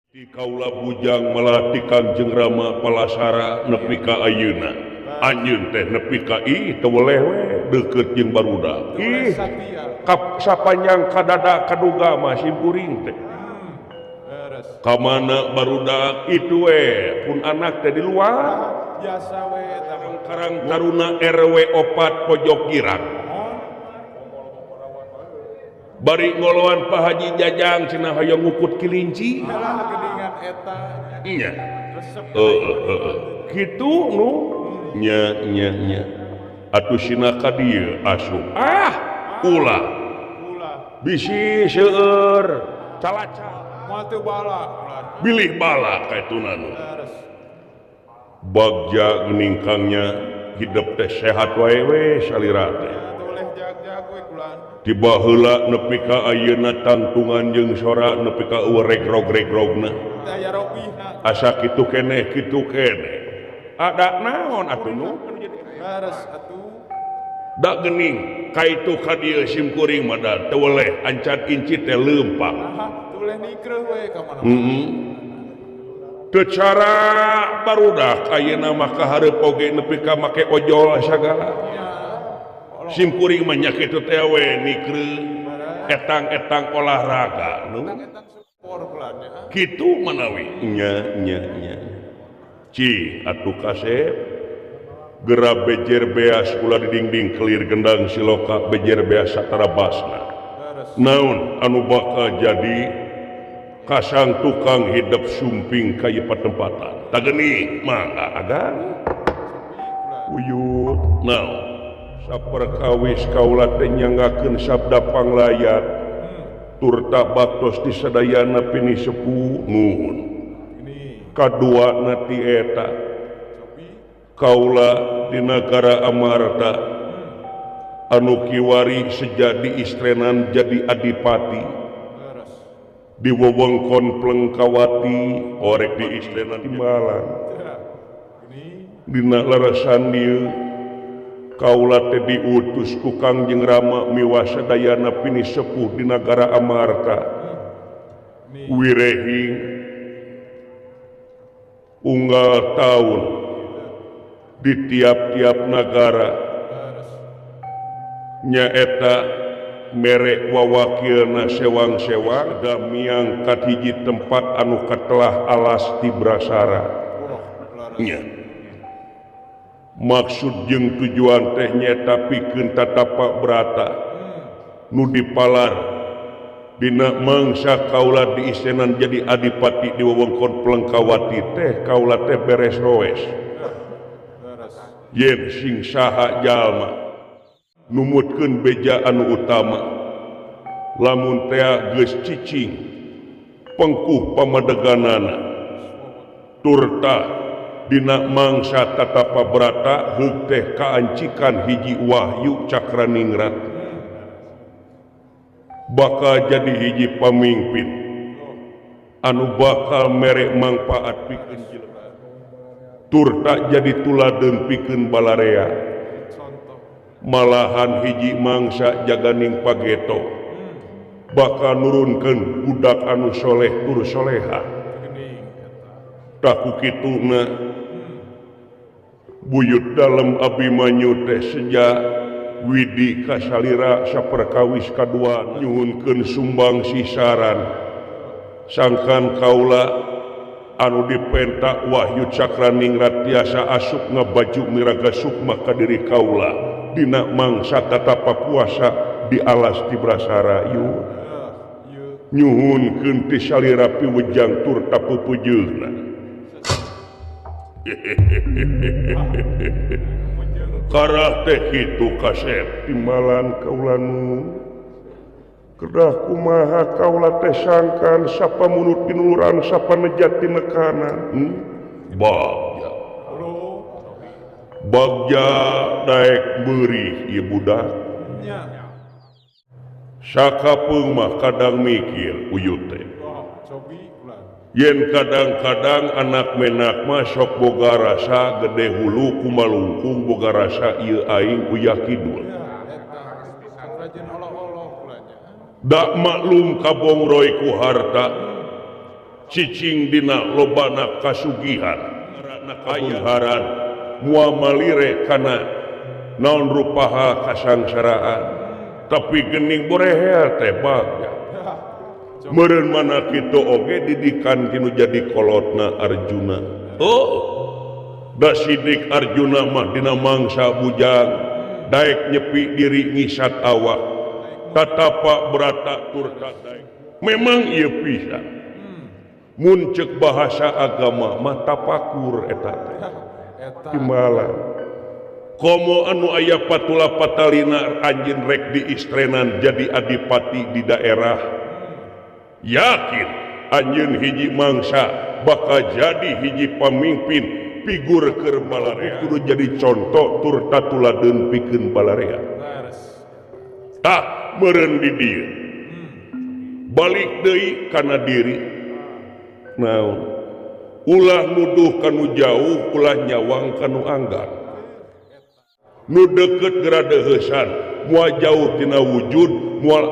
Ti kaula bujang melati Kangjeng Rama Palasara nepi ka ayeuna. Anjeun teh nepi ka ih teu weleh we deukeut jeung barudak. Ih kap sapanjang kadada kaduga mah simkuring teh. Ka mana barudak itu we pun anak teh di luar. Biasa we eta mah. Karang Taruna RW 4 Pojok Girang. Bari ngoloan Pak Haji Jajang cenah hoyong ngukut kelinci. Alah geuningan eta. Nya. Resep. Heeh. Kitu nu nya nya nya. Atuh sina ka dieu asup. Ah, ulah. Ulah. Bisi seueur calaca. Moal teu bala ulah. Bilih bala kaituna nu. Leres. Bagja geuning kangnya hidup teh sehat wae we salira teh. Teu boleh jag-jag we kulan. Tiba heula nepi ka ayeuna tangtungan jeung sora nepi ka eueuh regrog-regrogna. Teu aya robihna. Asa kitu keneh kitu keneh. Ada naon atuh nu? Leres atuh. Da geuning kaitu ka dieu simkuring mah da teu weleh ancat inci teh leumpang. Aha, teu boleh nikreuh we ka mana-mana. Heeh. Teu cara barudak ayeuna mah ka hareup oge nepi ka make ojol sagala. Simkuring mah nya kitu teh we nikreuh etang-etang olahraga nu. Etang-etang sport kulan nya. Kitu manawi nya nya nya. Ci atuh kasep gera bejer beas ulah didingding kelir gendang siloka bejer beas satarabasna. Naon anu bakal jadi kasang tukang hidup sumping ka ieu patempatan. Tageni mangga agan. Uyut naon saperkawis kaula teh nyanggakeun sabda panglayat turta baktos di sadayana pini sepuh nuhun. Kadua na ti eta kaula di nagara Amarta anu kiwari sejadi istrenan jadi adipati di wewengkon Plengkawati orek di istrenan di Malang dina larasan dieu kaula teh diutus ku Kangjeng Rama miwasa dayana pini sepuh di nagara Amarta wirehing unggal taun di tiap-tiap nagara nyaeta merek wawakilna sewang-sewang damiang ka hiji tempat anu katelah alas di Brasara. Nya. Maksud jeung tujuan teh nyaeta pikeun tatapa brata nu dipalar dina mangsa kaula diisenan jadi adipati di wewengkon Plengkawati teh kaula teh beres roes. Yen sing saha jalma numutkeun beja anu utama lamun tea geus cicing pengkuh pamadeganana turta dina mangsa tatapa brata heug teh kaancikan hiji wahyu cakraningrat bakal jadi hiji pamimpin anu bakal mere mangpaat pikeun jelema turta jadi tuladeun pikeun balarea malahan hiji mangsa jaganing pageto bakal nurunkeun budak anu soleh tur soleha taku kituna buyut dalem Abimanyu teh seja Widi kasalira saperkawis kadua nyuhunkeun sumbang sisaran sangkan kaula anu dipenta wahyu cakraningrat tiasa asup ngabaju miraga sukma ka diri kaula dina mangsa tatapa puasa di alas di Brasara yu nyuhunkeun ti salira piwejang tur tapupujeuna. Karah teh kitu kasep timbalan kaula nu kedah kumaha kaula teh sangkan sapa munut pinuran sapa nejat tinekanan. Bagja bagja daek beurih ieu budak sakapeung mah kadang mikir uyut teh yen kadang-kadang anak menak mah sok boga rasa gede hulu kumalungkung boga rasa ieu aing uyah kidul. Dak maklum kabongroy ku harta Cicing dina lobana kasugihan kabeungharan moal malire kana naon rupaha kasangsaraan tapi geuning borehel teh bagja meureun mana kitu oge didikan tinu jadi kolotna Arjuna. Oh da sidik Arjuna mah dina mangsa bujang daek nyepi diri ngisat awak tatapa berata tur tadaek memang ieu pisan mun ceuk bahasa agama mah tapakur eta teh timbalan komo anu aya patula patalina anjeun rek diistrenan jadi adipati di daerah yakin anjeun hiji mangsa bakal jadi hiji pamimpin figur keur balarea kudu jadi contoh tur tatuladeun pikeun balarea tah meureun di dieu balik deui kana diri naon ulah nuduh kanu jauh ulah nyawang kanu anggar nu deukeut geura deuheusan moal jauh tina wujud moal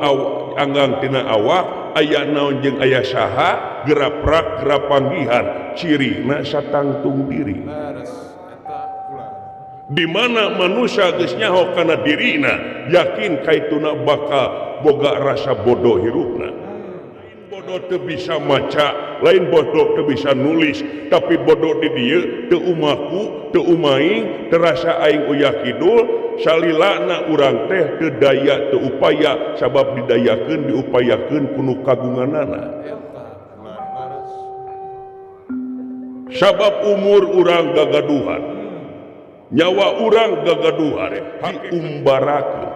anggang tina awak aya naon jeung aya saha geura prak geura panggihan cirina satangtung diri di mana manusia geus nyaho kana dirina yakin kaituna bakal boga rasa bodoh hirupna. Bodoh teu bisa maca lain bodoh teu bisa nulis tapi bodoh di dieu teu umaku teu umaing terasa aing uyah kidul salilana urang teh teu daya teu upaya sabab didayakeun diupayakeun ku nu kagunganana sabab umur urang gagaduhan nyawa urang gagaduhan diumbarakeun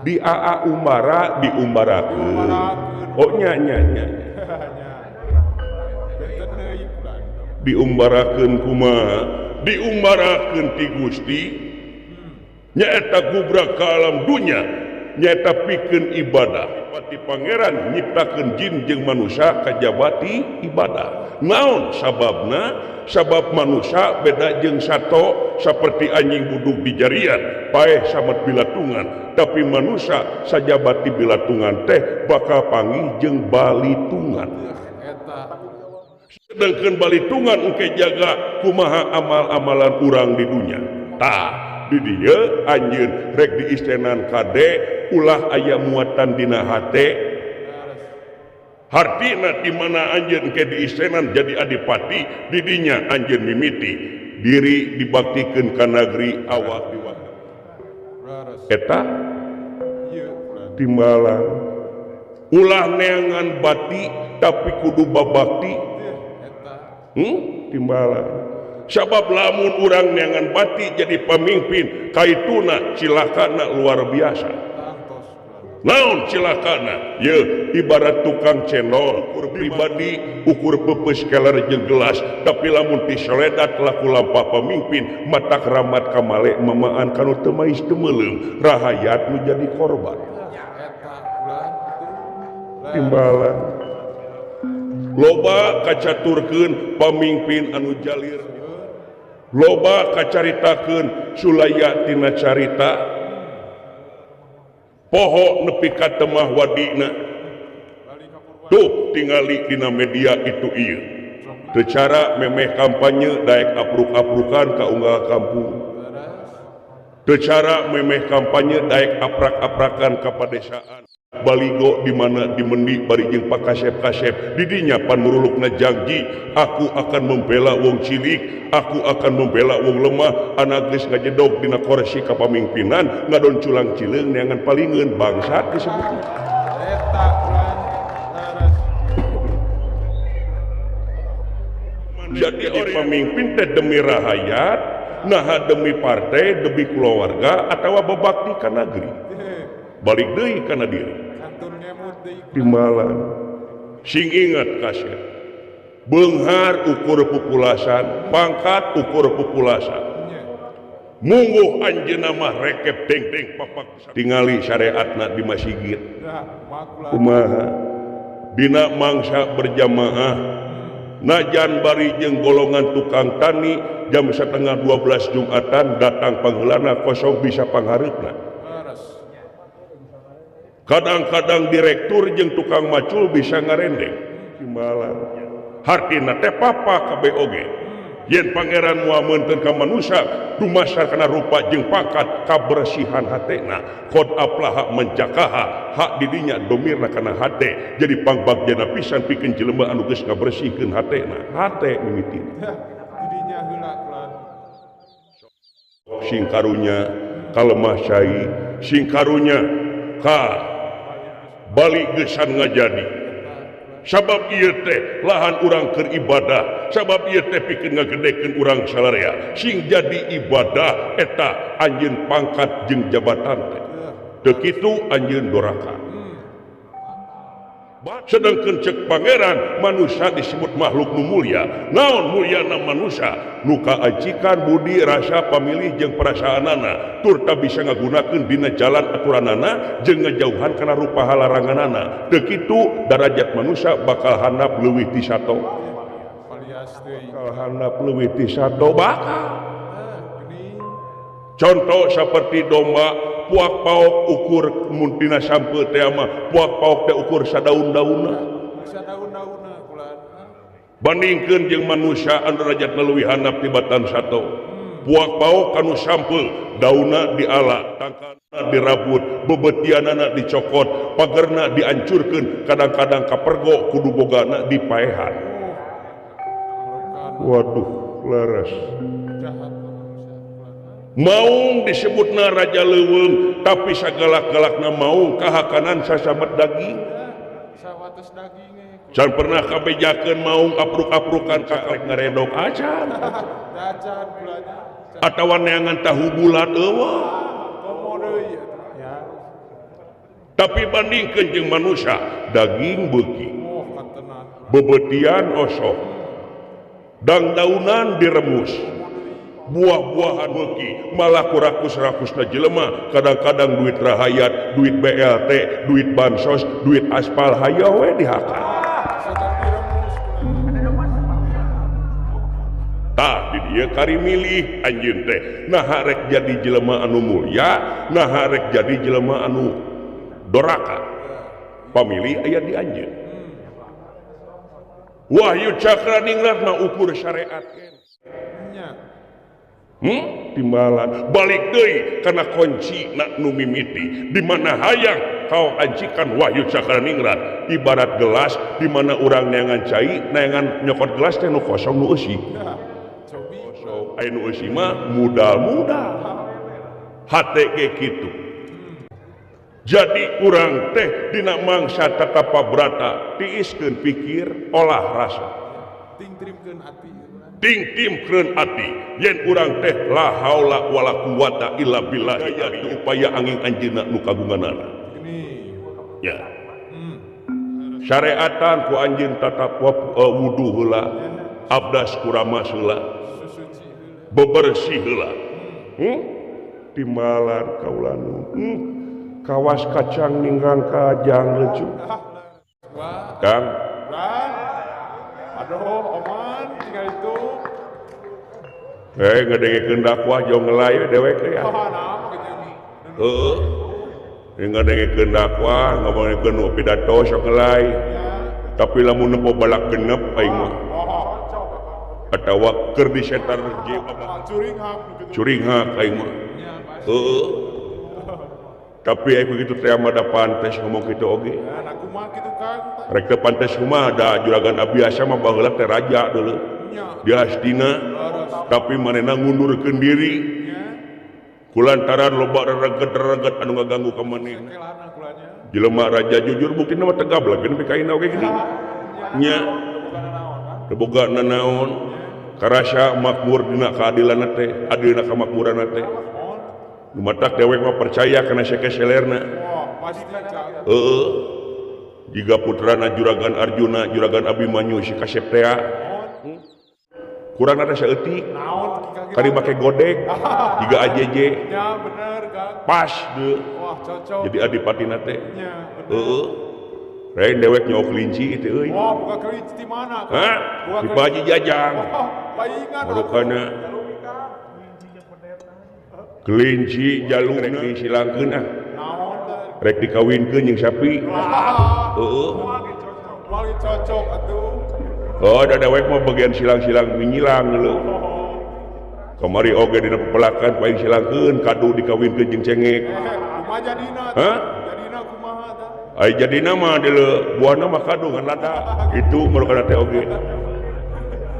di aa umbara diumbarakeun oh nya nya nya diumbarakeun kumaha diumbarakeun ti Gusti nyaeta gubrak ka alam dunya nyaeta pikeun ibadah pati pangeran nyiptakeun jin jeung manusia kajabati ibadah naon sababna sabab manusia beda jeung sato saperti anjing buduk di jarian paeh samet bilatungan tapi manusia sajabati bilatungan teh bakal panggih jeung balitungan sedangkan balitungan engke jaga kumaha amal-amalan urang di dunya tah di dieu anjeun rek diistenan kade ulah aya muatan dina hate hartina di mana anjeun engke diistenan jadi adipati di dinya anjeun mimiti diri dibaktikeun ka nagri awak diwakil eta timbalan ulah neangan bati tapi kudu babakti timbalan sabab lamun urang neangan bati jadi pamimpin kaituna cilakana luar biasa naon cilakana ye ibarat tukang cendol ukur pribadi ukur peupeus keler jeung gelas tapi lamun tiseledat laku lampah pamimpin mata keramat kamale mamaan kanu teu mais teu meuleum rahayat nu jadi korban timbalan loba kacaturkeun pamimpin anu jalir loba kacaritakeun sulaya tina carita poho nepi ka temah wadina tuh tingali dina media itu ieu teu cara memeh kampanye daek apruk-aprukan ka unggal kampung teu cara memeh kampanye daek aprak-aprakan ka padesaan baligo di mana dimendi bari jeung pakasep-kasep didinya pan murulukna janji aku akan membela wong cilik aku akan membela wong lemah anak geus ngajedog dina kursi kapamimpinan ngadon culang cileung neangan palingeun bangsat disebutna jadi pemimpin teh demi rahayat naha demi partai demi keluarga atawa babakti ka negeri balik deui kana diri timbalan sing ingat kasih beunghar ukur pupulasan pangkat ukur pupulasan mungguh anjeunna mah rekep deng-deng papak tingali syariatna di masjid kumaha dina mangsa berjamaah najan bari jeung golongan tukang tani jam 11:30 Jumatan datang pangheulana kosong bisa panghareupna. Kadang-kadang direktur jeung tukang macul bisa ngarendeng. Timbalan hartina teh papa kabeh oge yen pangeran moal meunteun ka manusia dumasar kana rupa jeung pangkat kabersihan hatena qad aflaha menjakaha hak didinya domirna kana hate jadi pangbagjana pisan pikeun jelema anu geus ngabersihkeun hatena hate mimitina didinya heula kulan sing karunya kalemah cai sing karunya ka balik gesan ngajadi sabab ieu teh lahan urang keur ibadah sabab ieu teh pikeun ngagedekeun urang salarea sing jadi ibadah eta anjeun pangkat jeung jabatan teh teu kitu anjeun doraka. Sedangkan cek pangeran manusia disebut makhluk nu mulia. Naon mulyana manusia? Nu kaajikan budi rasa pamilih jeung perasaanana turta bisa ngagunakeun dina jalan aturanana jeung ngajauhan kana rupa halaranganana. Teu kitu darajat manusia bakal handap leuwih ti sato. Bakal handap leuwih ti sato bakal. Contoh seperti domba puak paok ukur mun dina sampeu teh mah puak paok teh ukur sadaun-daunna. Sadaun-daunna kulan. Bandingkeun jeung manusia anu derajatna leuwih handap tibatan sato. Puak paok kanu sampeu daunna diala, tangkalna dirabut, bebetianana dicokot, pagerna diancurkeun, kadang-kadang kapergo kudu bogana dipaehan. Waduh, leres. Maung disebutna raja leuweung tapi sagalak-galakna maung kahakanan sasamet daging. Can pernah kabejakeun maung apruk-aprukan ka ngaredok acan. Atawa neangan tahu bulat eueuh. Tapi bandingkeun jeung manusia daging beuki. Bebetian osok. Dangdaunan diremus. Buah-buahan beuki malah kurakus-rakusna jelema kadang-kadang duit rahayat, duit BLT, duit bansos, duit aspal hayo we dihakan. Tah di dieu kari milih anjeun teh naha rek jadi jelema anu mulia, naha rek jadi jelema anu doraka. Pamilih aya di anjeun. Wahyu Cakraningrat mah ukur syariat. Timbalan balik deui kana kunci nak nu mimiti di mana hayang kau ajikan Wahyu Cakraningrat ibarat gelas di mana urang neangan cai neangan nyokot gelas teh nu kosong nu eusi. Aya nu eusi mah mudal-mudal hate ge kitu. Jadi urang teh dina mangsa tatapa brata tiiskeun pikir olah rasa tingtrimkeun ati. Ting-timkeun ati yen urang teh la haula wala quwata illa billah aya upaya angin anjeunna nu kagunganana. Ya. Syariatan ku anjeun tatap wudu heula, abdas kuramas heula, bebersih heula. Timbalan kaula nu. Kawas kacang ninggang kajang lecu. Kang. Aduh, oman tinggal itu. Ngadengekeun dakwah jong ngelay dewek ya. Heeh. Ngadengekeun dakwah, ngomongkeun pidato sok ngelay. Tapi lamun nempo balak genep aing mah. Atawa keur disetar curinghak aing mah. Heeh. Tapi aing begitu teh mah da pantes ngomong kitu oge. Rek teu pantes kumaha da juragan Abiasa mah baheula teh raja dulu. Di Astina tapi manehna ngundurkeun diri. Kulantaran loba rereget-rereget anu ngaganggu ka manehna. Jelema raja jujur buktina mah tegableg nepi ka ayeuna oge geuning. Nya. Teu boga nanaon. Karasa makmur dina keadilanna teh, adilna kamakmuranna teh. Nu matak dewek mah percaya kana sekeselerna. Heeh. Jiga putrana Juragan Arjuna, Juragan Abimanyu si kasep tea. Kurangna teh saeutik. Kari make godek, jiga AJJ. Nya bener, Kang. Pas deui. Wah, cocok. Jadi adipatina teh. Heeh. Lain dewek nyawa kelinci itu euy. Wah, buka kelinci di mana? Hah? Di Pak Haji Jajang. Paingan. Marukana. Kelinci jalur rek disilangkeun ah. Rek dikawinkeun jeung sapi. Heeh. Moal cocok atuh. Oh, da dewek mah bagian silang-silang minyilang lho. Kamari oge dina pepelakan paling silangkeun kadu dikawinkeun jeung cengek. Kumaha jadina? Hah? Jadina kumaha tah? Ai jadina mah deuleu buahna mah kadu ngan lada. Itu merupakan teh oge.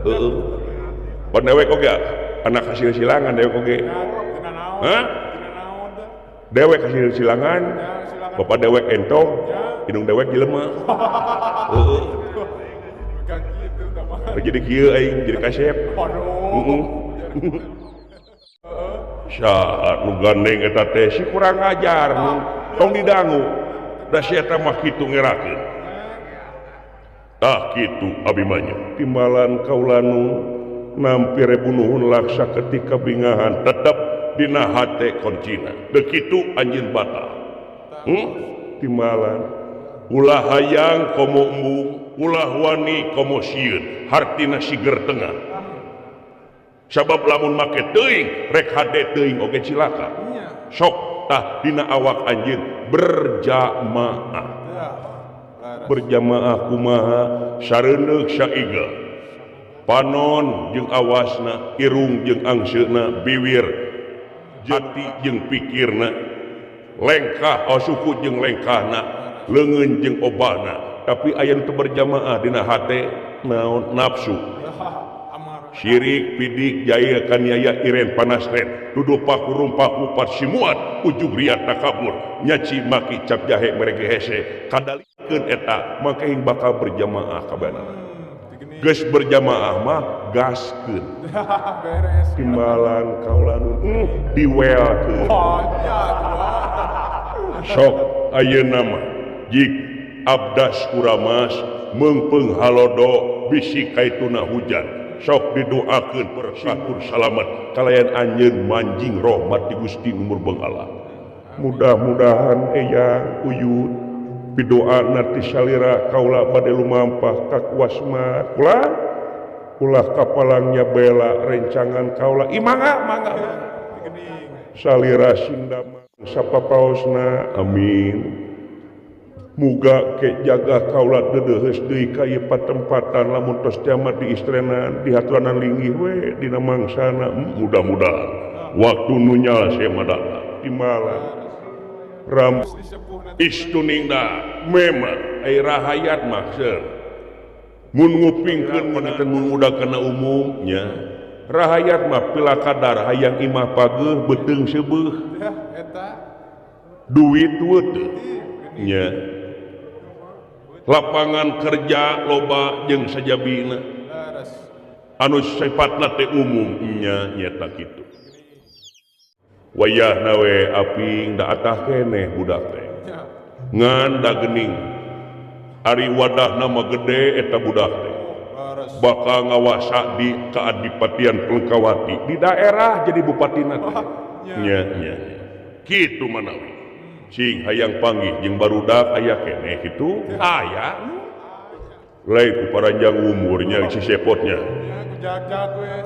Heeh. Pan dewek oge anak hasil silangan dewek oge. Hah? Dewek hasil silangan, bapak dewek entong, hidung dewek jelema. Heeh. Jadi kieu aing jadi kasep. Heeh. Saat nu gandeng eta teh si kurang ajar tong didangu da si eta mah kitu ngerakeun. Tah kitu Abimanyu. Timbalan kaulanu nampi rebunuhun laksa ketika bingahan tetep dina hate koncina. Deu kitu anjeun batal. Timbalan ulah hayang komo embung, ulah wani komo sieun, hartina siger tengah. Sabab lamun make teuing rek hade teuing oge cilaka. Sok tah dina awak anjeun berjamaah. Berjamaah kumaha sareundeuk saiga. Panon jeung awasna, irung jeung angseuna, biwir hati jeung pikirna, lengkah suku jeung lengkahna, leungeun jeung obahna. Tapi aya nu teu berjamaah dina hate naon nafsu. Syirik, pidik, jahil, kaniaya, iren, panasren, duduh paku, rumpak, upat, simuat, ujug riat, takabur, nyaci, maki, cap jahe, merege hese, kadalikeun eta, maka yang bakal berjamaah kabanana. Geus berjamaah mah gaskeun. Timbalan kaulanun diwelkeun. Sok ayeuna mah jik abdas kuramas meungpeung halodo bisi kaituna hujan. Sok didoakeun bersyukur salamet kalayan anjeun manjing rahmat di Gusti Umur Bengala. Mudah-mudahan eyang uyut pidoana ti salira kaula bade lumampah ka kuasma kula ulah kapalangnya bela rencangan kaula imangga mangga salira sindama sapapaosna amin. Muga ke jaga kaula deudeuheus deui ka ieu patempatan lamun tos kiamat di istrenan di haturanan linggih we dina mangsana mudah-mudahan waktu nu nyala sia mah timbalan ram istuningda memang ai rahayat mah seur mun ngupingkeun mun mun muda kana umumnya rahayat mah pila kadar hayang imah pageuh beuteung seubeuh duit teu nya lapangan kerja loba jeung sajabina anu sifatna teh umum nya nyata kitu wayahna we aping da atah keneh budak teh ngan da geuning ari wadahna mah gede eta budak teh bakal ngawasa di keadipatian Pelengkawati di daerah jadi bupatina teh nya nya kitu manawi sing hayang panggih jeung barudak aya keneh kitu aya lain ku paranjang umurnya si sepotnya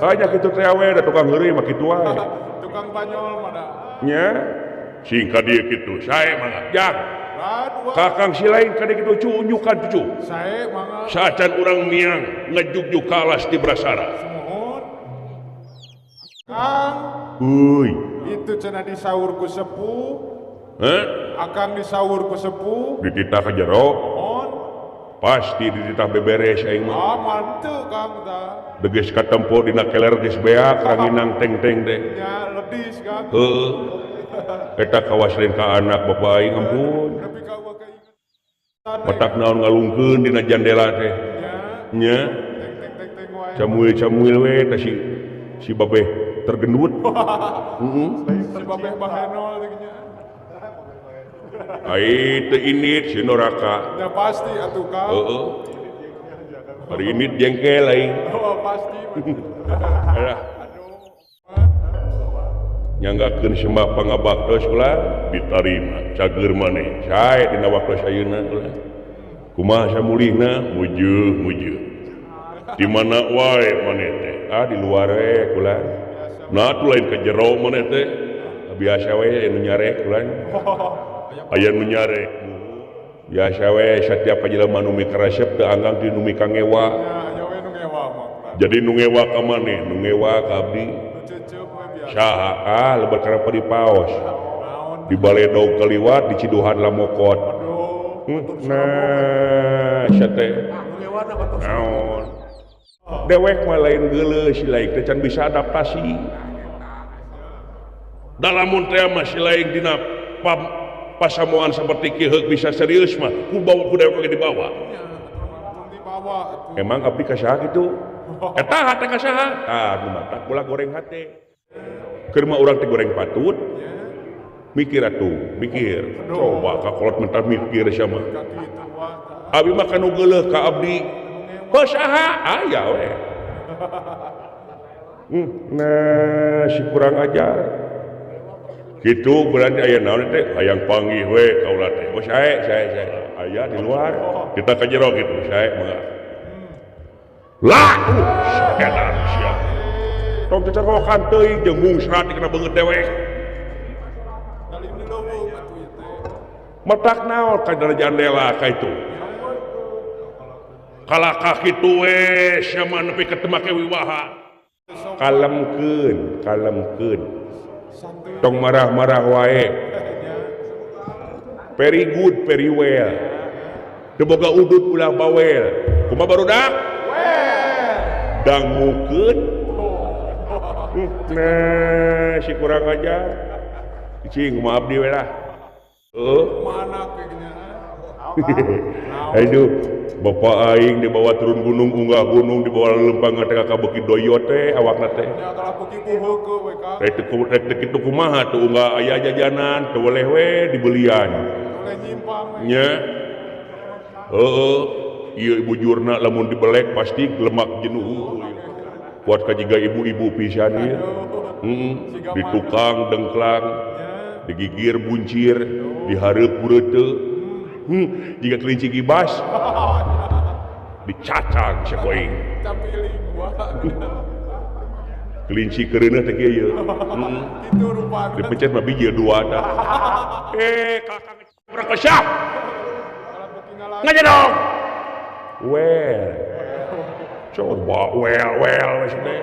aya kitu teh we da tukang heureuy mah kitu wae tukang banyol mah da nya sing ka dieu kitu sae mangga jang kakang si lain ka dieu kitu cunyukan cucu sae mangga saacan urang miang ngajugjug ka alas di Brasara sumuhun Kang euy itu cenah disaur ku sepuh. Heh? Akang disaur ku sepuh dititah ka jero pasti dititah beberes aing mah. Ah manteu Kang tah deges katempo dina keler geus beak ranginang teng-teng teh nya ledis Kang heuh eta kawas lain ka anak bapak aing ampun petak naon ngalungkeun dina jandela teh nya camuil-camuil we teh si babeh tergendut heeh si babeh bahenol teh nya. Ai teu init si Noraka. Ya pasti atuh Kang. Heeh. Ari init jengkel aing. Oh pasti. Alah. Nyanggakeun sembah pangabaktos ulah ditarima cager maneh. Sae dina waktos ayeuna ulah. Kumaha samulihna mujeuh mujeuh. Di mana wae maneh teh? Ah di luar we ulah. Nah atuh lain ka jero maneh teh. Biasa we anu nyarek ulah. Aya nu nyarek Biasa we setiap jelema nu mikaresep teu anggang di nu mikangewa. Jadi nu ngewa ka maneh, nu ngewa ka abdi. Saha ah lebar kana dipaos. Di baledog kaliwat di Ciduhan lamokot. Nah, sia teh. Naon? Dewek mah lain geuleuh si lain teh can bisa adaptasi. Dalamun teh mah si lain dina pasamuan seperti kieu heuk bisa serius mah ku bawa ku dewek oge dibawa. Emang abdi ka saha kitu? Eta hate ka saha? Tah nu matak kula goreng hate. Keur mah urang teh goreng patut. Mikir atuh, mikir. Coba ka kolot mental mikir sia mah. Abi mah kanu geuleuh ka abdi. Heuh saha? Aya we. Nah, si kurang ajar. Kitu berarti aya naon teh hayang panggih we kaula teh. Oh sae sae sae. Aya di luar, kita ka jero kitu sae mangga. Lah, edan sia. Tong cecerokan teuing jeung mungsrat dikena beungeut dewek. Metak naon ka jandela ka itu. Kalakah kitu we sia mah nepi ka teu make wiwaha. Kalemkeun, kalemkeun. Tong marah-marah wae. Very good, very well. Teu boga udut ulah bawel. Kumaha barudak? Dangukeun. Nah, si kurang ajar. Cing kumaha abdi we lah. Heuh. Aduh, bapak aing dibawa turun gunung, unggah gunung, dibawa lempang teh ka beuki doyot teh awakna teh. Rek teu kitu kumaha tuh unggah aya jajanan, teu boleh we dibelian. Nya. Heeh, ieu ibu jurna lamun dibelek pasti lemak jenuh. Kuat ka jiga ibu-ibu pisan ieu. Heeh, di tukang dengklang, digigir buncir, dihareup bureuteuh. Jika kelinci gibas dicacang si koing. Kelinci kereuneuh teh kieu ieu. Dipencet mah biji dua dah. Kakak berapa siap? Ngajedog. Well. Coba well well we teh.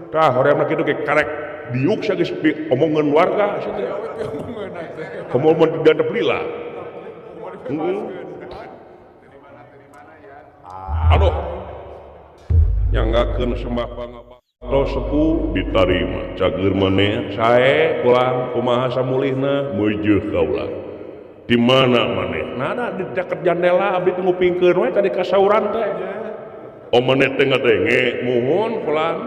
Tah horeamna kitu ge karek diuk sia geus omongan warga sia teh. Komo mun tidak lila. Aduh. Nyanggakeun sembah pangabaktos sepuh ditarima cager maneh sae pulang kumaha samulihna meujeuh kaula. Di mana maneh? Nah, di deket jandela abdi teh ngupingkeun we tadi kasauran teh. Oh maneh teh ngadenge muhun pulang.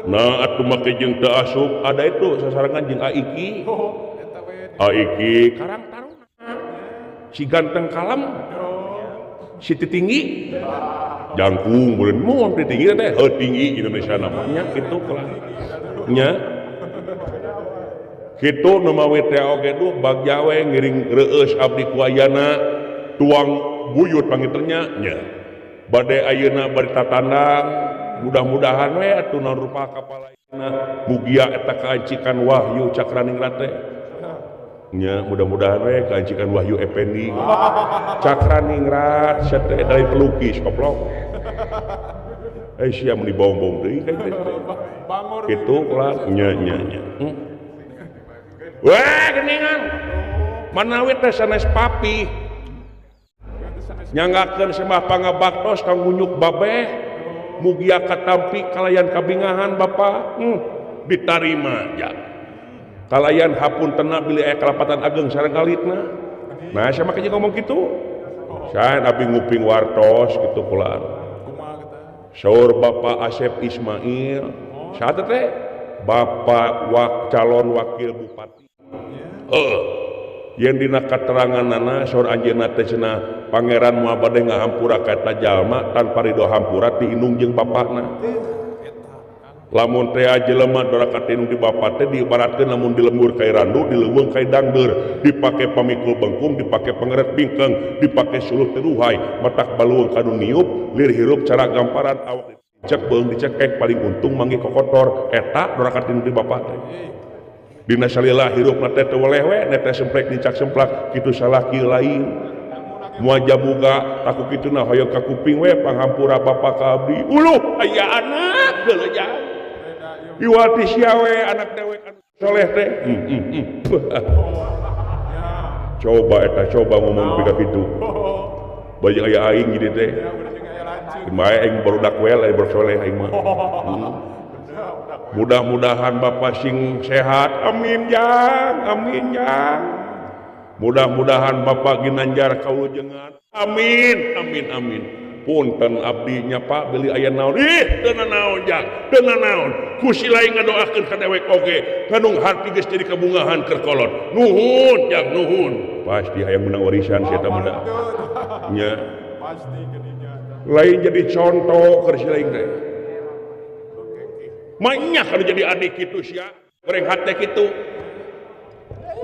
Nah atuh make jeung teu asup ada itu sasarengan jeung Aiki. Aiki Karang Taruna. Si ganteng kalem. Si tinggi. Jangkung beureun mun tinggi teh heuh tinggi Indonesia namanya kitu kelah. Nya. Kitu nu mawi teh oge duh bagja we ngiring reueus abdi ku ayana tuang buyut pangiternya nya. Bade ayeuna bari tatandang mudah-mudahan we atuh naon rupa kapalaina mugia eta kaancikan Wahyu Cakraningrat teh. Nya mudah-mudahan we kaancikan Wahyu Effendi Cakraningrat sia teh dari pelukis koplok. Sia mun dibaong-baong deui ka teh. Kitu lah nya nya nya. Wah geningan manawi teh sanes papi. Nyanggakeun sembah pangabaktos kang ngunyuk babeh mugia katampi kalayan kabingahan Bapak ditarima ya. Kalayan hapuntena bilih aya kalapatan ageng sareng kalitna. Nah sia mah ngomong kitu. Saya abdi nguping wartos kitu kula. Saur Bapak Asep Ismail, saha teh? Bapak calon wakil bupati. Heeh. Yen dina kateranganana saur anjeunna teh cenah pangeran moal bade ngahampura ka eta jalma tanpa ridho hampura ti indung jeung bapakna. Lamun teh jelema doraka ti indung di bapak teh diibaratkeun lamun di lembur kai randu, di leuweung kai dangdeur, dipake pamikul bengkung, dipake pengeret bingkeng, dipake suluh teruhai, matak balueung kanu niup, lir hirup cara gamparan awak dicek beung dicekek paling untung manggih kokotor eta doraka ti indung di bapak teh. Dina salila hirupna teh teu weleh we teh semplek nincak semplak kitu salaki lain. Moal jamuga taku kituna hoyong ka kuping we panghampura bapa ka abdi. Uluh aya anak geuleuh jang. Iwati sia we anak dewek anu soleh teh. Coba eta coba ngomong pika kitu. Banyak aya aing jadi teh. Kumaha aing barudak we lain bersoleh aing mah. Mudah-mudahan bapak sing sehat. Amin jang, amin jang. Mudah-mudahan bapak ginanjar kaulujengan. Amin, amin, amin. Punten abdi nya Pak beli aya naon. Ih, teu naon jang, teu naon. Ku si lain ngadoakeun ka dewek oge. Kandung harti geus jadi kabungahan keur kolot. Nuhun jang, nuhun. Pasti hayang menang warisan si eta mah. Nya. Pasti geuning. Lain jadi contoh keur si lain teh. Banyak kalau jadi adik gitu sia, goreng hate kitu.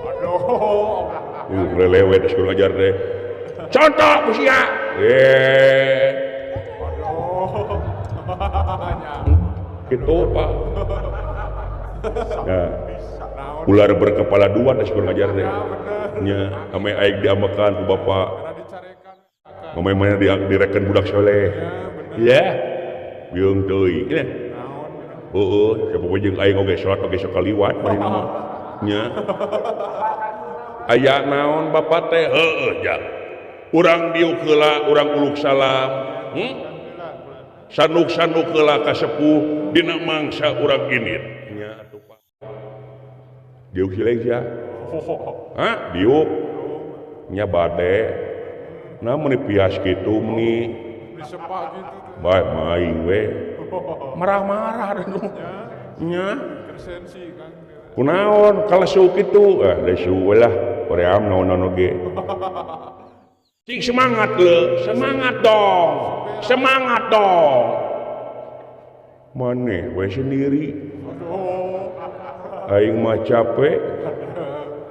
Aduh. Lelewe geus kudu ngajar teh. Contoh ku sia. Aduh. Kitu Pak. Nah, ular berkepala dua geus kudu ngajar teh. Nya, ame aing diambekan ku bapak. Ame mana direken budak soleh. Ya. Bieung teuing. Heeh, siapa jeung aing oge salat oge sok kaliwat bari mah. Nya. Aya naon bapak teh? Heueuh jang. Urang diuk heula, urang uluk salam. Sanuk-sanuk heula ka sepuh dina mangsa urang init. Nya atuh Pak. Diuk sileng sia. Hah? Diuk. Nya bade. Nah meuni pias kitu meuni. Disepak kitu. Bae maing we. Marah-marah nya. Kunaon kalesu kitu? Ah lesu we lah, koream naon-naon oge. Cing semangat leuh, semangat dong. Semangat dong. Maneh we sendiri. Aing mah capek.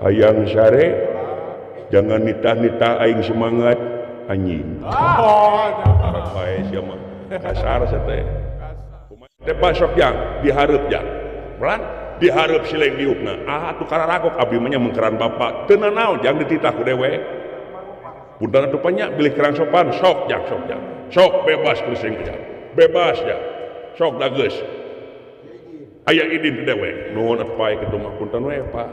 Hayang sare. Jangan nitah-nitah aing semangat anjing. Bae sia mah. Kasar sia teh. Teh basok jang dihareup jang. Pelan dihareup sileng diukna. Ah atuh kararagok abdi mah nya mengkeran bapak. Teu nanaon jang dititah ku dewek. Punten atuh nya bilih kerang sopan sok jang sok jang. Sok bebas kuring jang. Bebas jang. Sok da geus. Aya idin ti dewek. Nuhun atuh pae kitu mah punten we Pak.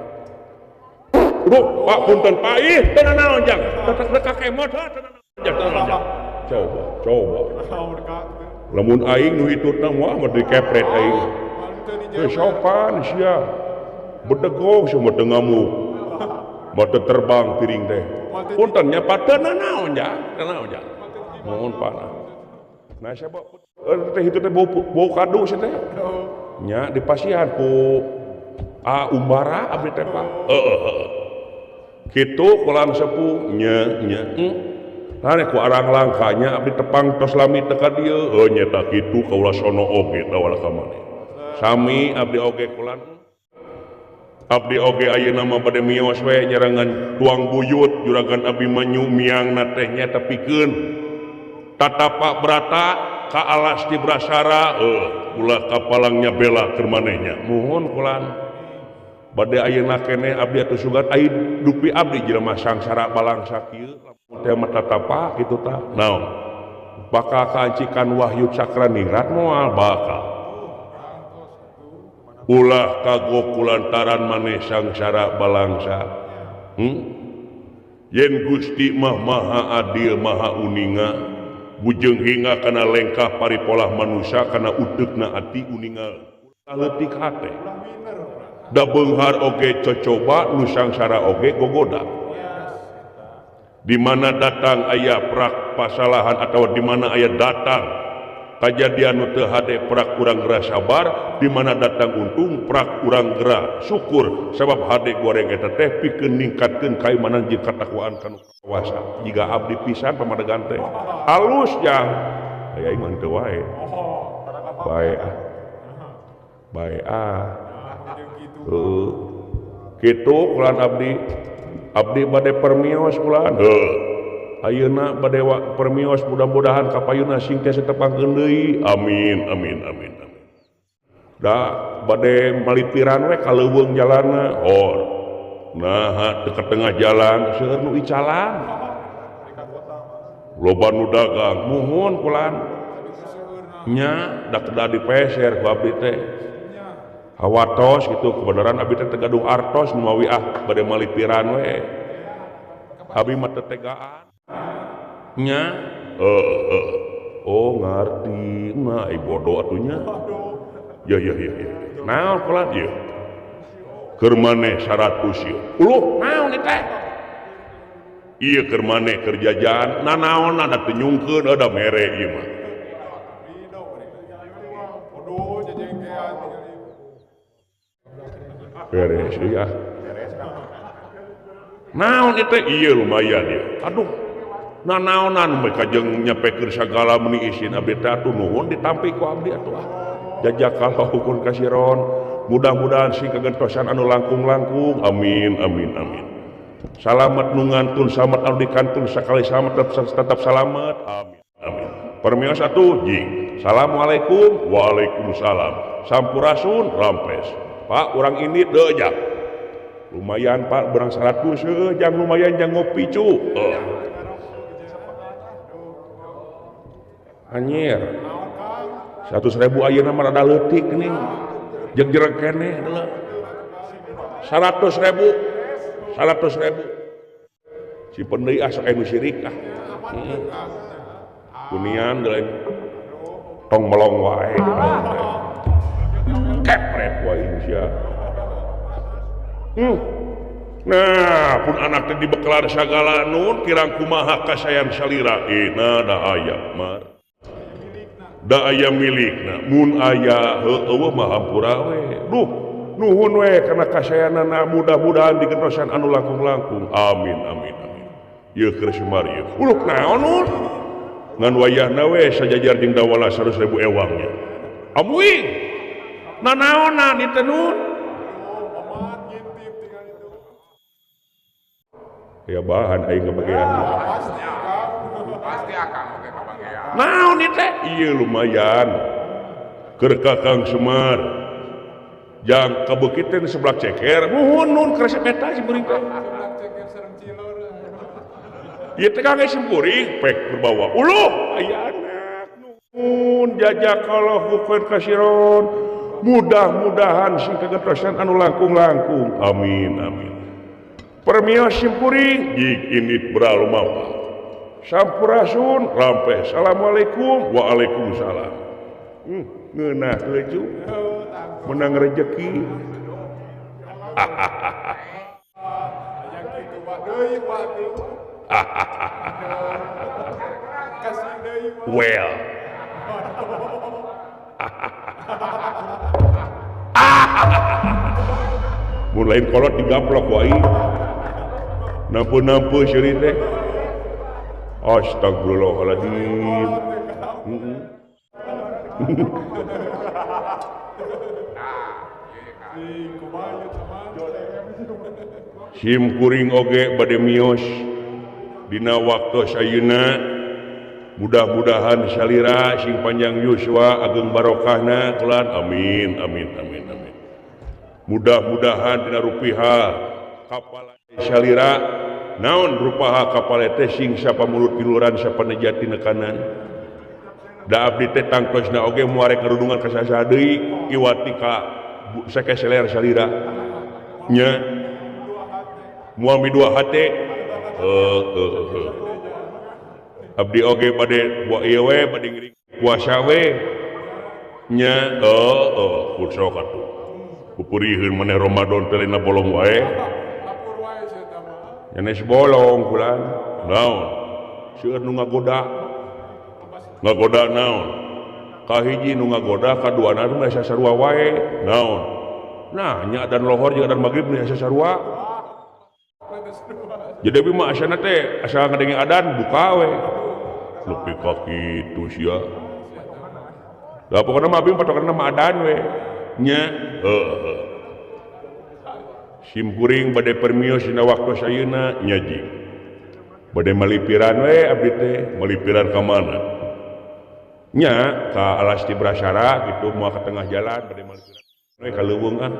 Duh, Pak punten Pak ih teu nanaon jang. Tetek kemot teu nanaon jang teu nanaon jang. Coba, coba. Lamun aing nu hitutna mah mah dikepret aing. Teu sopan sia. Bedegong sia mah teu ngamuk. Mah teu terbang piring teh. Punten nya Pak teu nanaon jang, teu nanaon jang. Nuhun Pak. Nah sia teh hitut teh bau kadu sia teh. Nya dipasihan ku A Umbara abdi teh Pak. Heeh heeh. Kitu kolam sepuh nya nya. Nah, ku arang langkanya abdi tepang tos lami teu ka dieu. Heuh nyeta kitu kaula sono oge tawala ka maneh. Sami abdi oge kulan. Abdi oge ayeuna mah bade mios we nyarangan tuang buyut juragan Abimanyu miangna teh nya tepikeun. Tatapa brata ka alas di Brasara heuh ulah kapalangnya bela keur manehnya. Nuhun kulan. Bade ayeuna keneh abdi atuh sugan ai dupi abdi jelema sangsara balangsa kieu. Teh mah tatapa kitu tah. Naon? Bakal kaancikan wahyu cakraningrat moal bakal. Ulah kagok kulantaran maneh sangsara balangsa. Yen Gusti mah maha adil maha uninga, bujeng hingga kana lengkah paripolah manusia kana uteukna ati uninga. Leutik hate. Da beunghar oge cocoba nu sangsara oge gogoda. Di mana datang aya prak pasalahan atau di mana aya datang kajadian nu teu hade prak urang geura sabar, di mana datang untung prak urang geura syukur sabab hade goreng eta teh pikeun ningkatkeun kaimanan jeung katakwaan kanu kawasa. Jiga abdi pisan pamadegan teh halus jang aya iman teu wae. Bae ah. Bae ah. Heuh. Kitu kulan abdi. Abdi bade permios kulan. Heuh. Ayeuna bade permios mudah-mudahan kapayuna sing teh setepangkeun deui. Amin amin amin amin. Da bade malipiran we ka leuweung jalanna. Oh. Nah, dekat tengah jalan seueur nu icalan. Loba nu dagang, muhun kulan. Nya da kedah dipeser ku abdi teh. Hawatos gitu kebenaran abdi teh teu gaduh artos nu mawi ah bade malipiran we. Abi mah teu tegaan. Nya oh ngarti mah ai bodoh atuh nya. Ya ya ya ya. Naon kulan ieu? Keur maneh 100 ieu. Uluh naon ieu teh? Ieu keur maneh keur jajan, nanaonan da teu nyungkeun da mere ieu mah. Beres ya. Naon ieu teh? Ieu lumayan ieu. Aduh. Nanaonan we kajeng nyapekeun sagala meuni isin abdi teh atuh nuhun ditampi ku abdi atuh ah. Jajakallahu kun kasiron. Mudah-mudahan sing kagentosan anu langkung-langkung. Amin amin amin. Salamet nu ngantun, salamet anu dikantun, sakali salamet tetap salamet. Amin amin. Permios atuh jing. Assalamualaikum. Waalaikumsalam. Sampurasun rampes. Pak urang ini teu jang. Lumayan Pak berang 100 heueuh jang lumayan jang ngopi cu. Anjir. 100.000 ayeuna mah rada leutik nih. Jeung jereg keneh deuleu. 100.000. 100.000. Simpen deui ah sok aya nu sirik ah. Heeh. Kunian deui. Tong melong wae. Kepret wae sia. Nah, pun anak teh dibekelan sagala nun kirang kumaha kasayan salira. Nah da aya mah. Da aya milikna, mun aya heueuh mah hampura we. Duh, nuhun we kana kasayanana mudah-mudahan digentosan anu langkung-langkung. Amin amin amin. Ieu keur Semar ieu. Uluk naon nun? Ngan wayahna we sajajar jeung dawala 100.000 ewangnya. Amuing. Nanaonan ieu teh nun? Ya bahan aing kebagian. Pasti akan oge kebagian. Naon ieu teh? Ieu lumayan. Keur Kakang Semar. Jang kabeukitan seblak ceker, muhun nun kresep eta simkuring teh. Seblak ceker sareng cilor. Ieu teh kangge simkuring pek berbawa. Uluh aya anak nuhun jajakallahu khairan kasiron. Mudah-mudahan sing kagentosan anu langkung-langkung. Amin amin. Permios simkuring jig init beralu mawa. Sampurasun rampes. Assalamualaikum. Waalaikumsalam. Ngeunah leucu. Menang rejeki. Well. Mun lain kolot digaplok wae. Nampu-nampu seuri teh. Astagfirullahaladzim. Sim kuring oge bade mios dina waktos ayeuna mudah-mudahan salira sing panjang yuswa ageng barokahna kulan amin amin amin amin. Mudah-mudahan dina rupiah kapal salira naon rupaha kapal teh sing sapa mulut tiluran sapa nejati nekanan. Da abdi teh tangtosna oge moal rek ngarudungan ka saha deui iwati ka sakeseler salira nya moal midua hate. Abdi oge bade ieu we bade ngiring puasa we nya kudu sok atuh pupuriheun maneh Ramadan teh lainna bolong wae. Nyanes bolong kulan naon seueur nu ngagoda ngagoda naon kahiji nu ngagoda kaduana nu asa sarua wae naon nah nya adan lohor jeung adan magrib nu asa sarua jadi abi mah asana teh asa ngadenge adan buka we nepi ka kitu sia da pokona mah abi patokanna mah adan we nya heuh. Simkuring bade permios dina waktu ayeuna nya ji bade malipiran we abdi teh malipiran ka mana Nya ka alas di Brasara gitu moal ke tengah jalan bade meuli we ka leuweung ah.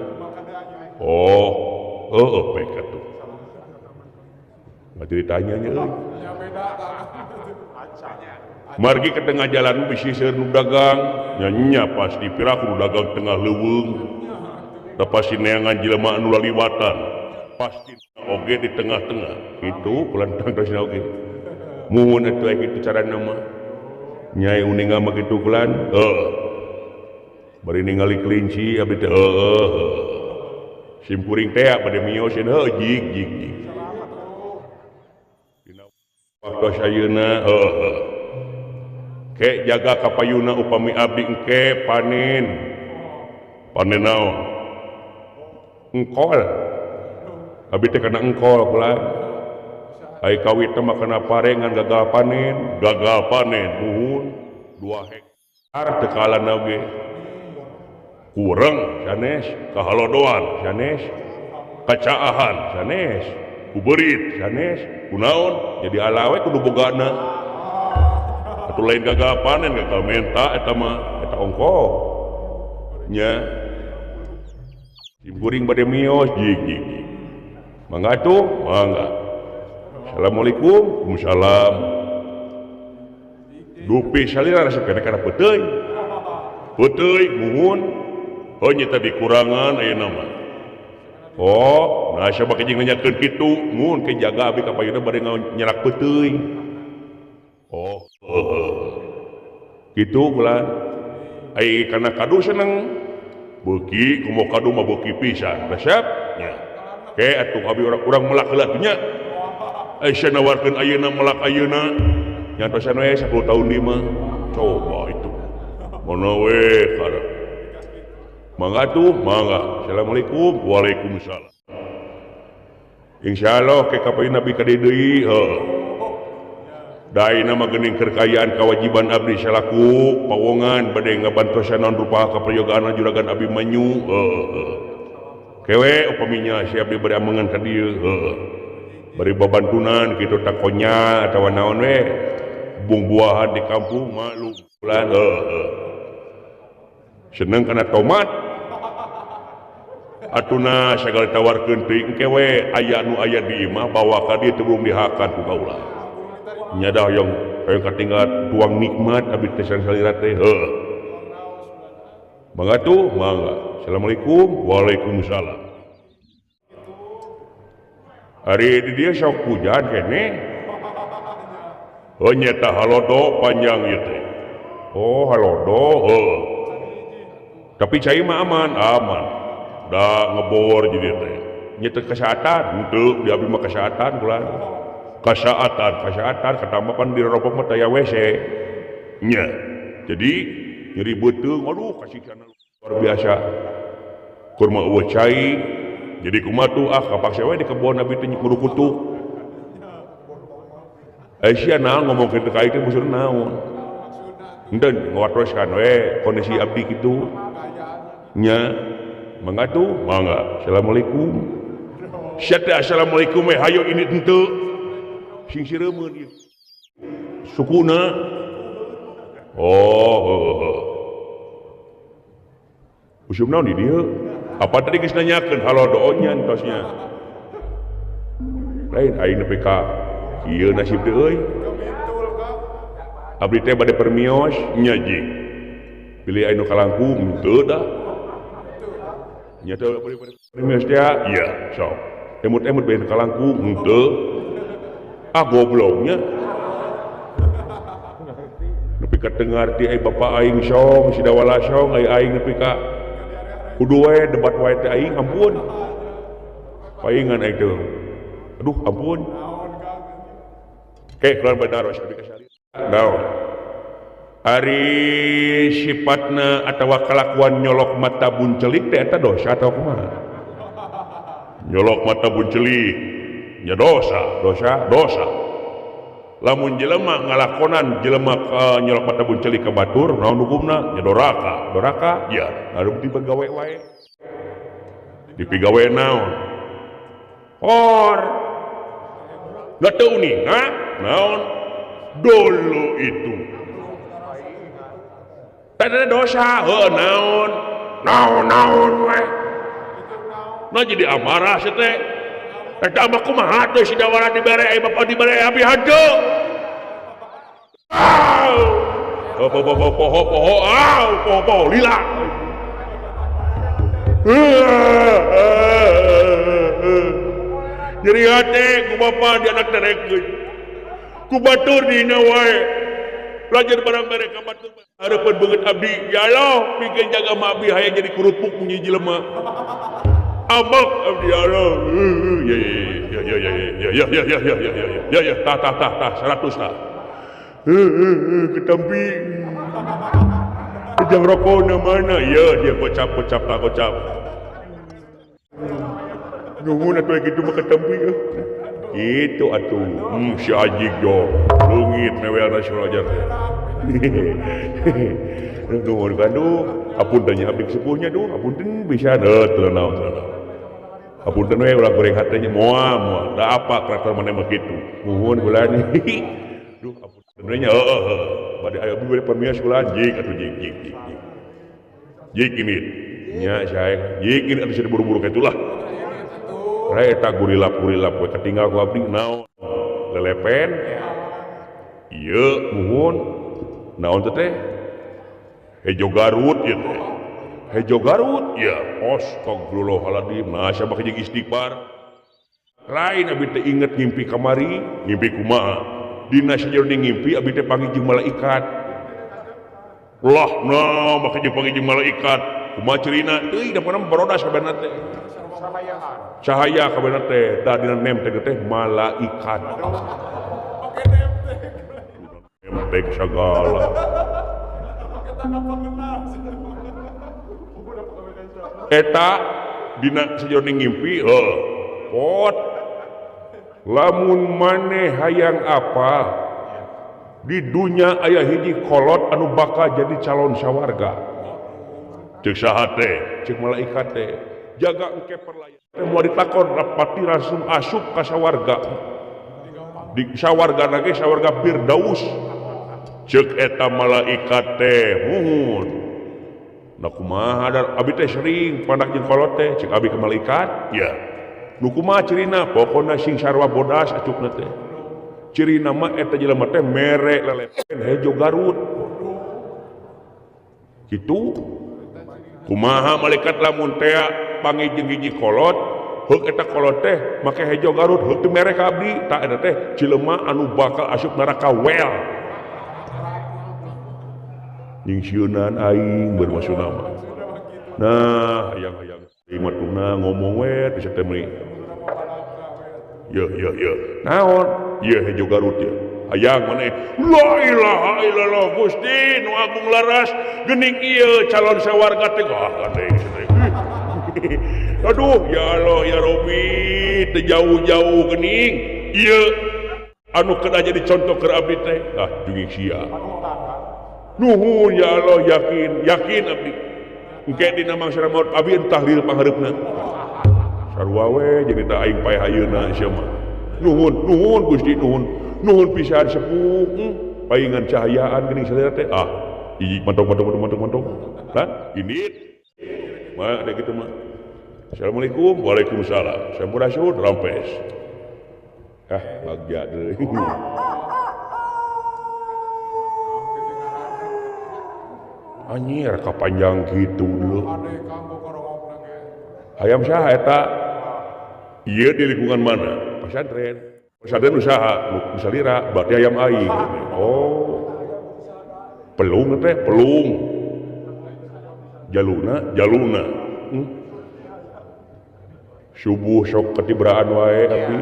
Oh, heueuh pek atuh. Mah ditanya nya euy. Margi ke tengah jalan bisi seueur nu dagang, nya nya pasti piraku nu dagang tengah leuweung. Da pasti neangan jelema anu laliwatan. Pasti oge di tengah-tengah. Kitu kulantang terusna oge. Muhun atuh aya kitu carana mah. Nyai uninga mah kitu kulan. Heuh. Bari ningali kelinci abdi teh heueuh. Simkuring teh bade mioseun heuh jig jig jig. Dina waktos ayeuna heueuh. Ke jaga kapayuna upami abdi engke panen. Panen naon? Engkol. Abdi teh kana engkol kulan. Ai kawit teh mah kana parengan gagal panen muhun 2 hektar teu kalana oge. Kurang sanes, kahalodoan sanes, kacaahan sanes, kuberit sanes, kunaon jadi alawe kudu bogana. Atuh lain gagal panen gagal menta eta mah eta ongkoh. Nya simkuring bade mios jig jig jig. Mangga atuh, mangga. Assalamualaikum, waalaikumsalam. Dupi salira resep keneh kana peuteuy. Peuteuy muhun. Oh nya tadi kurangan ayeuna mah. Oh, nah siapa kijing nanyakeun kitu, mun ke jaga abdi ka payuna bade nyelak peuteuy. Oh, kitu bulan. Ai kana kadu seneng. Beuki kumaha kadu mah beuki pisan. Resep nya. Ke atuh abdi urang melak heula nya. Aisyah nawarkeun ayeuna melak ayeuna. Nyantosan we 10 tahun di mah. Coba itu. Mana we karep. Mangga tuh, mangga. Assalamualaikum, waalaikumsalam. Insyaallah ke kapayun Nabi ka deui heuh. Da ayeuna mah geuning keur kaayaan kewajiban abdi salaku pawongan bade ngabantosan naon rupa kaprayogaan juragan Abi Manyu heuh. Kewe upaminya si abdi bade amengan ka dieu heuh. Bari babantunan kitu takonya atawa naon we. Buah-buahan di kampung maklum bulan heuh. Seneng kana tomat. Atuna sagala tawarkeun teuing engke we aya nu aya di imah bawa ka dieu teu belum dihakan ku kaula. Nya dah hoyong hoyong katinggal tuang nikmat abdi teh salira teh heuh. Mangga tuh, mangga. Assalamualaikum, waalaikumsalam. Ari di dieu sok hujan keneh. Heuh nyeta halodo panjang ieu teh. Oh halodo heuh. Tapi cai mah aman, aman. Da ngebor jadi teh. Nyeta kesehatan, henteu di abdi mah kesehatan kula. Kasaatan, kasaatan katambah pan di rorobok mah taya WC. Nya. Jadi nyeri beuteung aduh kasihana luar biasa. Kurma eueuh cai. Jadi kumaha tuh ah kapaksa we di kebon abdi teh kudu kutu. Aisyah naon ngomongkeun teh ka aing teh maksudna naon? Henteu ngawartoskan we kondisi abdi kitu. Nya mangga tuh, mangga. Assalamualaikum. Sia teh assalamualaikum we hayo ini henteu. Sing sireumeun ieu. Sukuna. Oh, heuh. Usum naon di dieu? Apa tadi geus nanyakeun halodo nya entosnya. Lain aing nepi ka ieu nasib teh euy. Abdi teh bade permios nya jing. Pilih anu kalangkung henteu dah. Nya teh bade permios teh iya sok. Emut-emut bade kalangkung henteu. Ah gobloknya. Nepi ka teu ngarti ai bapa aing song si dawala song ai aing nepi ka kudu we debat wae teh aing ampun. Paingan aing teh. Aduh ampun. Ke keluar badaros abdi ka salira. Naon? Ari sifatna atawa kalakuan nyolok mata buncelik teh eta dosa atawa kumaha? Nyolok mata buncelik nya dosa, dosa, dosa. Lamun jelema ngalakonan jelema nyolok mata buncelik ka batur naon hukumna? Nya doraka, doraka ya anu dipegawe wae. Dipigawe naon? Hor. Nggak tahu nih, ha? Naon? Dulu itu. Teh dosa heuh naon naon naon we nah jadi amarah si teh eta mah kumaha teh si Dawara dibere ai bapak dibere abi henteu poho poho poho au poho poho lila nyeri hate ku bapa di anak terekeun ku batur dina wae belajar barang mere ka batur hareupeun beungeut abdi ya Allah pikeun jaga ma abdi hayang jadi kerupuk mun jelema amak abdi ya Allah ya ya ya ya ya ya ya ya ya ya ya ya tah tah tah tah 100 tah ketampi jang rokok mana ya dia kocap kocap tak kocap nuhun atuh kitu mah ketampi gitu atuh si Ajik jo leungit mewelna si Roger nuhun kan duh apunten nya abdi sepuhnya duh apunten bisa teu naon teu naon apunten we ulah goreng hatenya moal moal da apa karakter maneh mah kitu nuhun kula duh sebenarnya heeh bade aya abdi bade pamias kula jik atuh jik jik jik jik ini nya sae jik ini atuh buru-buru kitu lah eta gurilap-gurilap we katinggal ku abdi naon lelepen ieu muhun naon teh teh hejo Garut ieu teh hejo Garut ya astagfirullahaladzim nah sia make jeung istighfar lain abdi teh inget ngimpi kamari ngimpi kumaha dina sajeroning ngimpi abdi teh panggih jeung malaikat lah nah make jeung panggih jeung malaikat kumaha cirina teuing da pokona barodas kabehna teh cahaya kabehna teh da dina nem teh teh malaikat nemtek sagala eta dina sajeroning ngimpi heuh pot lamun maneh hayang apa di dunya aya hiji kolot anu bakal jadi calon sawarga cek saha teh cek malaikat teh jaga engke perlayan moal ditakon rapati langsung asup ka sawarga di sawarga lagi sawarga Firdaus cek eta malaikat teh muhun nah kumaha dar abi teh sering pandak jeung kolot teh cek abi ke malaikat ya nu kumaha cirina pokona sing sarua bodas acukna teh cirina mah eta jelema teh mere lelepen hejo Garut kitu kumaha malaikat lamun teh panggih jeung hiji kolot heuk eta kolot teh make hejo Garut heuk teu mere ka abdi tah eta teh jelema anu bakal asup neraka wel nyingsieunan aing bermaksudna mah nah hayang-hayang ieu ngomong we bisa teh meuli ya ya ya naon ieu hejo Garut ya hayang maneh la ilaha illallah Gusti nu agung laras geuning ieu calon sawarga teh ah gandeng aduh ya Allah ya Robi teu jauh-jauh geuning ieu anu kedah jadi contoh keur abdi teh ah junging sia nuhun ya Allah yakin yakin abdi engke dina mangsa maut abdi tahlil panghareupna sarua we jadi teh aing paeh ayeuna sia mah nuhun nuhun Gusti nuhun nuhun pisan sepuh paingan cahayaan geuning salira teh ah ijik mantok mantok mantok mantok mantok kan ini mah ada kitu mah assalamualaikum waalaikumsalam sampurasun rampes ah bagja deui anjir kapanjang kitu deui hayam saha eta ieu di lingkungan mana pesantren pesantren usaha nu salira berarti hayam aing oh pelung teh pelung jaluna jaluna subuh sok ketibraan wae abdi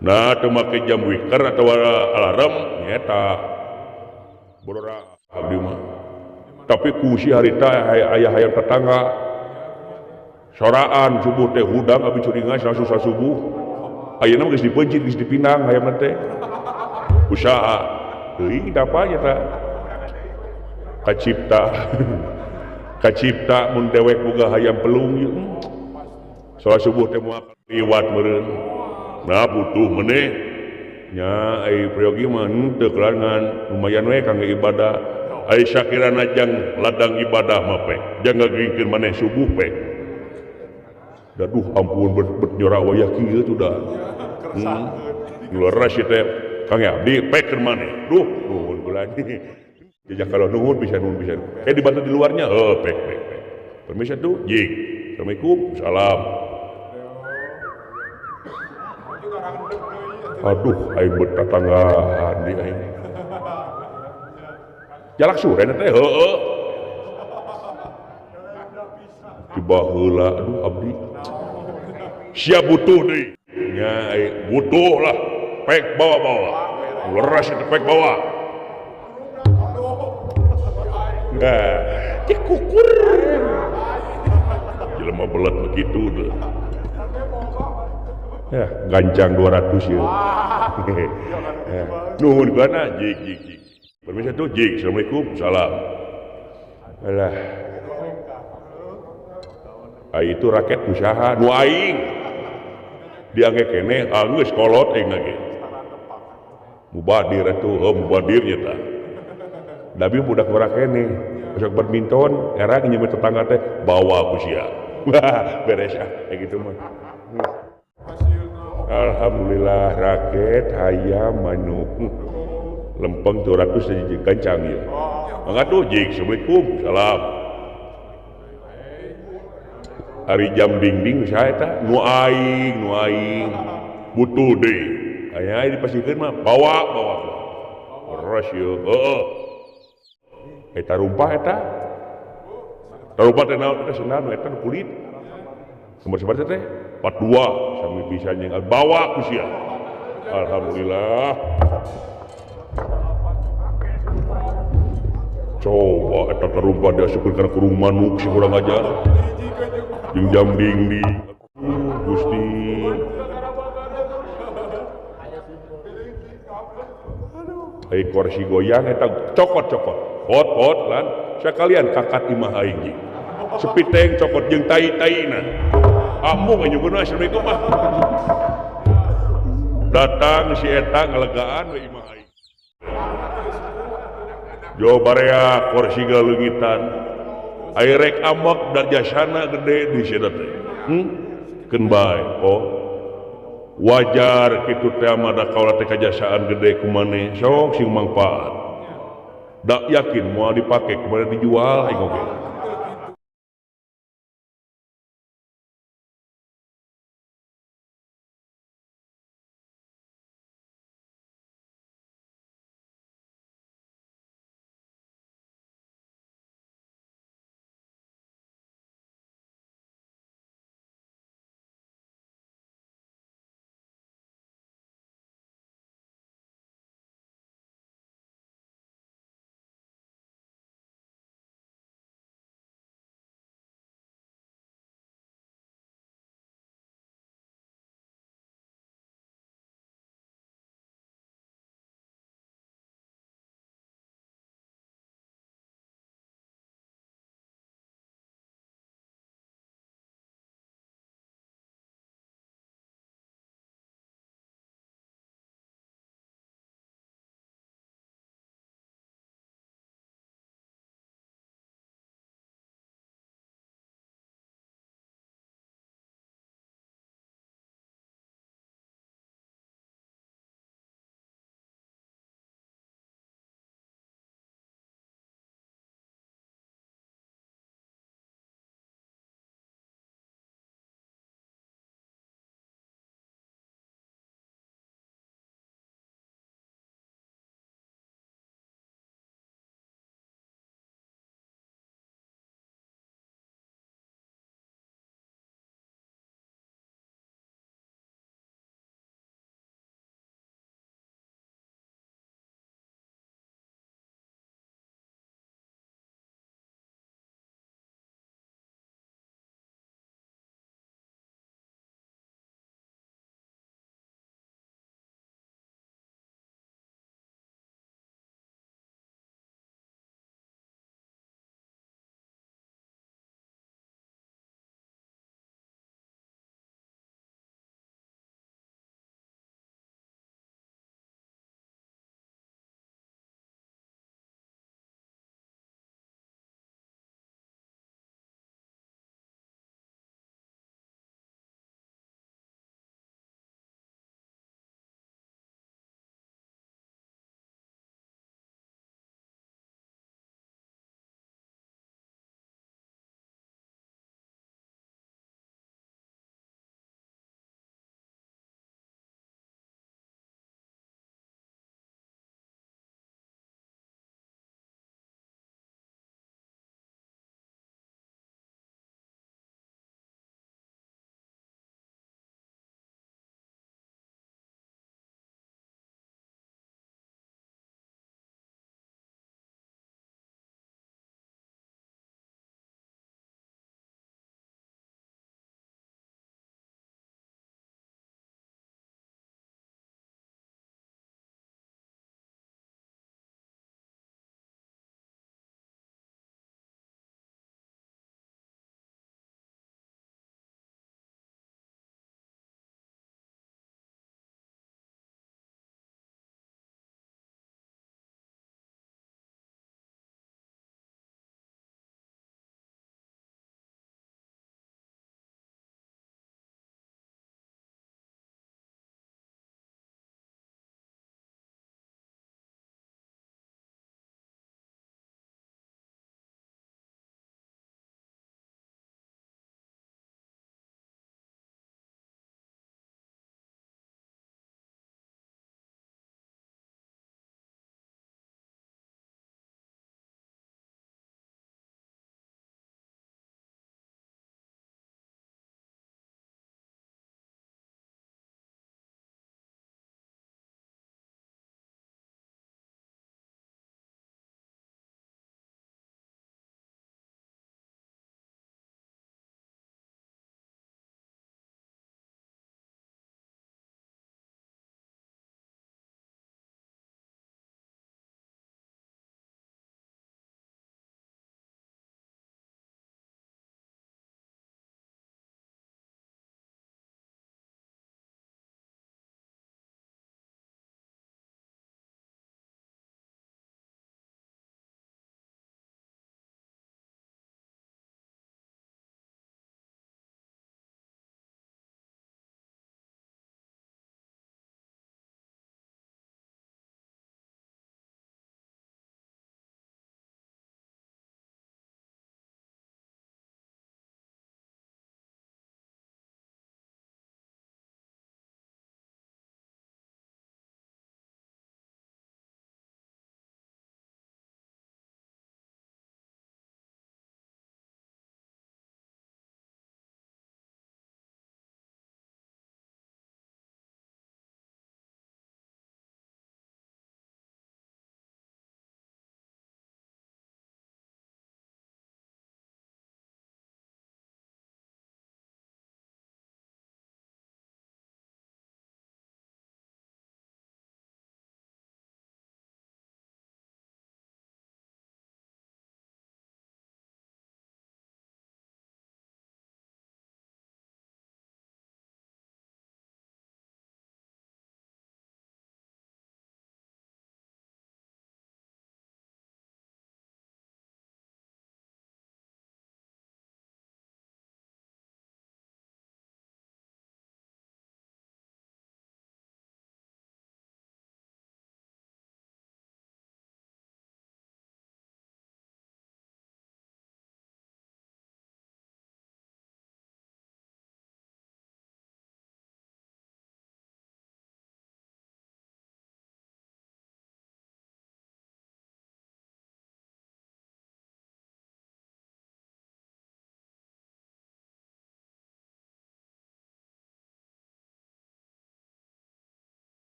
nah teu make jam wiker atawa alarm nyeta borora abdi mah tapi kungsi harita aya hayam tetangga soraan subuh teh hudang abdi curingas langsung sasubuh ayeuna mah geus dipeuncit geus dipinang hayamna teh usaha teuing da apa nya ta kacipta kacipta mun dewek boga hayam pelung ieu salat subuh teh moal liwat meureun nah butuh meneh Nya ai priyogi mah henteu kelangan lumayan we kangge ibadah. Ai sakirana jang ladang ibadah mah pek. Jang ngagingkeun maneh subuh pek. Daduh ampun bet nyora wayah kieu tuh dah. Leres ieu teh Kang Abdi pek keur maneh. Duh nuhun kula ni. Jajak kalau nuhun bisa nuhun bisa. Kayak dibantu di luarnya, heuh pek pek pek. Permisi tuh, jik. Assalamualaikum, salam. Aduh, aing bertatanggaan di aing. Jalak suren teh heueuh. Tiba heula, aduh abdi. Siap butuh deui. Nya aing butuh lah. Pek bawa-bawa. Leres itu pek bawa. Nah, cikukur. Jelema belet begitu deh. Ya, gancang 200 ya. Nuhun kana jik jik jik. Permisi tuh jik. Assalamualaikum, salam. Alah. Ai itu rakyat usaha nu aing. Diangge keneh geus kolot aing ge. Mubadir atuh, oh mubadir nya tah. Tapi budak ora keneh. Besok badminton, era nyemet tetangga teh bawa ku sia. Wah, beres ah kayak gitu mah. Alhamdulillah raket hayam manuk lempeng 200 saja gancang ya. Mangga tuh jik, assalamualaikum, salam. Ari jam dingding saha eta nu aing butuh deui. Aya dipasihkeun mah bawa bawa. Leres ieu, heueuh. Eta rumpah eta. Tarumpah teh naon eta sendal nu eta nu kulit. Nomor sabaraha teh? 42 sami bisa nyengal bawa ku sia. Alhamdulillah. Coba eta tarumpah diasupkeun kana kurung manuk si kurang ajar. Jeung jam dingding. Gusti. Ai kursi goyang eta cokot-cokot. Hot-hot lan sakalian kakat imah aing ge. Sepiteng cokot jeung tai-taina. Amung nyuguhna assalamualaikum mah. Datang si eta ngalegaan we imah aing. Jo barea kursi galeungitan. Ai rek amok da jasana gede di sia teh. Keun bae oh. Wajar kitu teh mah da kaula teh kajasaan gede ku maneh sok sing mangfaat. Da yakin moal dipake kumaha dijual aing oge.